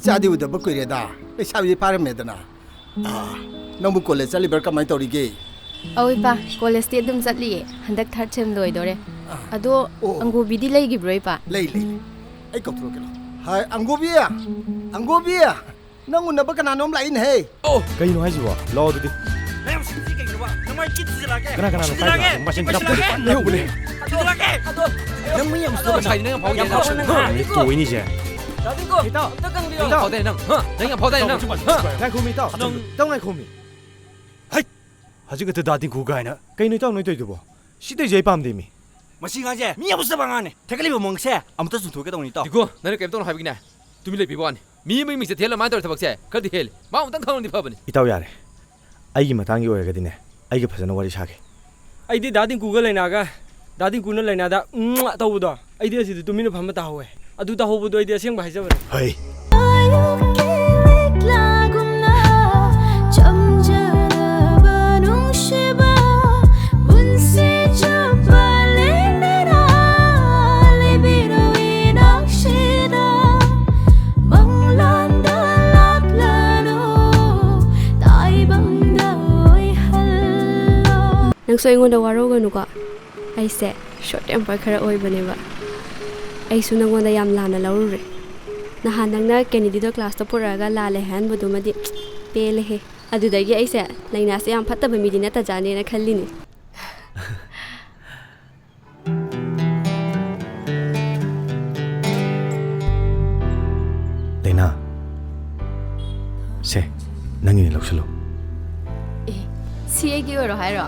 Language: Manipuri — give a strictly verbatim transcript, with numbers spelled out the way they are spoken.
ꯏꯆꯥꯗꯤ ꯎꯗꯕ ꯀꯨꯏꯔꯦꯗ꯫ ꯂꯩꯁꯥꯕꯤ ꯐꯥꯔꯝꯃꯦꯗꯅ꯫ ꯑꯥ, ꯅꯪꯕꯨ ꯀꯣꯂꯦꯖ ꯆꯠꯂꯤꯕ꯭ꯔꯥ? ꯀꯃꯥꯏꯅ ꯇꯧꯔꯤꯒꯦ? ꯑꯧ ꯏꯄꯥ, ꯀꯣꯂꯦꯖꯇꯤ ꯑꯗꯨꯝ ꯆꯠꯂꯤꯌꯦ꯫ ꯍꯟꯗꯛ ꯊꯥꯔꯠ ꯁꯦꯝ ꯂꯣꯏꯗꯣꯔꯦ꯫ ꯑꯥ꯫ ꯑꯗꯣ ꯑꯣ꯫ ꯑꯪꯒꯣꯕꯤꯗꯤ ꯂꯩꯈꯤꯕ꯭ꯔꯣ ꯏꯄꯥ? ꯂꯩ, ꯂꯩ, ꯂꯩ꯫ ꯑꯩ ꯀꯧꯊꯣꯔꯛꯀꯦ ꯂꯥꯎ꯫ ꯍꯥꯏ, ꯑꯪꯒꯣꯕꯤ! ꯑꯪꯒꯣꯕꯤ! ꯅꯪ ꯎꯅꯕ ꯀꯅꯥꯅꯣꯝ ꯂꯥꯛꯏꯅꯦꯍꯦ꯫ ꯑꯣ꯫ ꯀꯩꯅꯣ ꯍꯥꯏꯁꯤꯕꯣ? ꯂꯥꯛꯑꯣ ꯑꯗꯨꯗꯤ꯫ ꯅꯌꯥꯝꯕꯁꯤꯡꯁꯤ ꯀꯩꯒꯤꯅꯣꯕ? ꯅꯃꯥꯏ ꯀꯤꯠ ꯁꯤꯖꯤꯜꯂꯛꯑꯒꯦ꯫ ꯀꯅꯥ ꯀꯅꯥꯅꯣ ꯁꯤꯖꯤꯜꯂꯛꯑꯒꯦ꯫ ꯀꯥꯏꯗꯅꯣ? ꯃꯁꯤꯡ ꯁꯤꯖꯤꯜꯂꯛꯑꯒꯦ꯫ ꯈꯔ ꯄꯨꯂꯦ꯫ ꯁꯤꯖꯤꯜꯂꯛꯑꯒꯦ꯫ ꯑꯗꯣ, ꯅꯪ ꯃꯤ ꯌꯥꯝ ꯎꯁꯤꯠꯇꯕ ꯁꯥꯏꯅꯦ, ꯅꯪ ꯐꯥꯎꯗꯦ꯫ ꯌꯥꯝ ꯅꯪ ꯐꯥꯎꯗꯦ, ꯅꯪ ꯐꯥꯎꯗꯦ꯫ ꯇꯣꯏꯅꯤꯁꯦ꯫ ꯗꯥꯗꯤꯀꯣ, ꯏꯇꯥꯎ, ꯑꯝꯇ ꯀꯪꯕꯤꯌꯣ꯫ ꯅꯪ ꯐꯥꯎꯗꯦ, ꯅꯪ, ꯍꯥ? ꯅꯪ ꯌꯥꯝ ꯐꯥꯎꯗꯦ, ꯅꯪ, ꯍꯥ? ꯉꯥꯏꯈꯣ ꯃꯤ, ꯏꯇꯥꯎ꯫ ꯅꯪ ꯏꯇꯥꯎ, ꯉꯥꯏꯈꯣ ꯃꯤ꯫ ꯍꯩꯠ! ꯍꯧꯖꯤꯛ ꯈꯛꯇ ꯗꯥ ꯇꯤꯡꯀꯨ ꯀꯥꯏꯅ꯫ ꯀꯩꯅꯣ ꯏꯇꯥꯎ ꯅꯣꯏ ꯇꯧꯔꯤꯗꯨꯕꯣ? ꯁꯤ ꯇꯧꯔꯤꯁꯦ ꯑꯩ ꯄꯥꯝꯗꯦ ꯃꯤ꯫ ꯃꯁꯤ ꯉꯥꯡꯁꯦ ꯃꯤ ꯌꯥꯝ ꯎꯁꯤꯠꯇꯕ ꯑꯉꯥꯡꯅꯦ꯫ ꯊꯦꯀꯠꯂꯤꯕ ꯃꯑꯣꯡꯁꯦ ꯑꯝꯇ ꯆꯨꯝꯊꯣꯛꯀꯦ ꯇꯧꯅꯤ ꯏꯇꯥꯎ꯫ ꯗꯤꯡꯀꯨ, ꯅꯪꯅ ꯀꯩꯝ ꯇꯧꯅꯣ ꯍꯥꯏꯕꯒꯤꯅꯦ꯫ ꯇꯨꯃꯤꯟ ꯂꯩꯕꯤꯕ ꯋꯥꯅꯤ꯫ ꯃꯤ ꯑꯃꯒꯤ ꯃꯤꯡꯆꯠ ꯊꯤꯍꯜꯂ ꯃꯥꯅ ꯇꯧꯔꯤ ꯊꯕꯛꯁꯦ ꯈꯔꯗꯤ ꯍꯦꯜꯂꯤ꯫ ꯃꯥ ꯑꯃꯨꯛꯇꯪ ꯈꯪꯉꯗꯤ ꯐꯕꯅꯤ꯫ ꯏꯇꯥꯎ ꯌꯥꯔꯦ꯫ ꯑꯩꯒꯤ ꯃꯇꯥꯡꯒꯤ ꯑꯣꯏꯔꯒꯗꯤꯅꯦ, ꯑꯩꯒ ꯐꯖꯅ ꯋꯥꯔꯤ ꯁꯥꯒꯦ꯫ ꯑꯩꯗꯤ ꯗꯥ ꯗꯤꯡꯀꯨꯒ ꯂꯩꯅꯥꯒ, ꯗꯥ ꯗꯤꯡꯀꯨꯅ ꯂꯩꯅꯥꯗ ꯎꯝ ꯇꯧꯕꯗꯣ, ꯑꯩꯗꯤ ꯑꯁꯤꯗ ꯇꯨꯃꯤꯟꯅ ꯐꯝꯃ ꯇꯥꯍꯧꯋꯦ꯫ ꯑꯗꯨ ꯇꯥꯍꯧꯕꯗꯣ ꯑꯩꯗꯤ ꯑꯁꯦꯡꯕ ꯍꯥꯏꯖꯕꯅꯦ꯫ ꯍꯩ꯫ ꯑꯌꯨꯛꯀꯤ ꯂꯤꯛꯂꯥꯒꯨꯝꯅ ꯆꯝꯖꯔꯕ ꯅꯨꯡꯁꯤꯕ ꯄꯨꯟꯁꯤ ꯆꯨꯞꯄ ꯂꯦꯡꯗꯅ ꯂꯩꯕꯤꯔꯣ ꯏꯅꯥꯛꯁꯤꯗ꯫ ꯃꯪꯂꯥꯟꯗ ꯂꯥꯛꯂꯅꯨ, ꯇꯥꯏꯕꯪꯗ ꯑꯣꯏꯍꯜꯂꯣ꯫ ꯅꯪꯁꯨ ꯑꯩꯉꯣꯟꯗ ꯋꯥꯔꯧꯒꯅꯨꯀꯣ꯫ ꯑꯩꯁꯦ ꯁꯣꯔꯠ ꯇꯦꯝꯄꯔ ꯈꯔ ꯑꯣꯏꯕꯅꯦꯕ꯫ ꯑꯩꯁꯨ ꯅꯪꯉꯣꯟꯗ ꯌꯥꯝ ꯂꯥꯟꯅ ꯂꯧꯔꯨꯔꯦ꯫ ꯅꯍꯥꯟ ꯅꯪꯅ ꯀꯦꯅꯦꯗꯤꯗꯣ ꯀ꯭ꯂꯥꯁꯇ ꯄꯨꯔꯛꯑꯒ ꯂꯥꯜꯂꯦ ꯍꯥꯏꯍꯟꯕꯗꯨꯃꯗꯤ ꯄꯦꯜꯂꯦꯍꯦ꯫ ꯑꯗꯨꯗꯒꯤ ꯑꯩꯁꯦ ꯂꯩꯅꯥꯁꯦ ꯌꯥꯝ ꯐꯠꯇꯕ ꯃꯤꯗꯤ ꯅꯠꯇꯖꯥꯠꯅꯦꯅ ꯈꯜꯂꯤꯅꯦ꯫ ꯂꯩꯅꯥ, ꯁꯦ, ꯅꯪꯒꯤꯅꯤ, ꯂꯧꯁꯤꯜꯂꯣ꯫ ꯑꯦ, ꯁꯤ ꯑꯩꯒꯤ ꯑꯣꯏꯔꯣ ꯍꯥꯏꯔꯣ?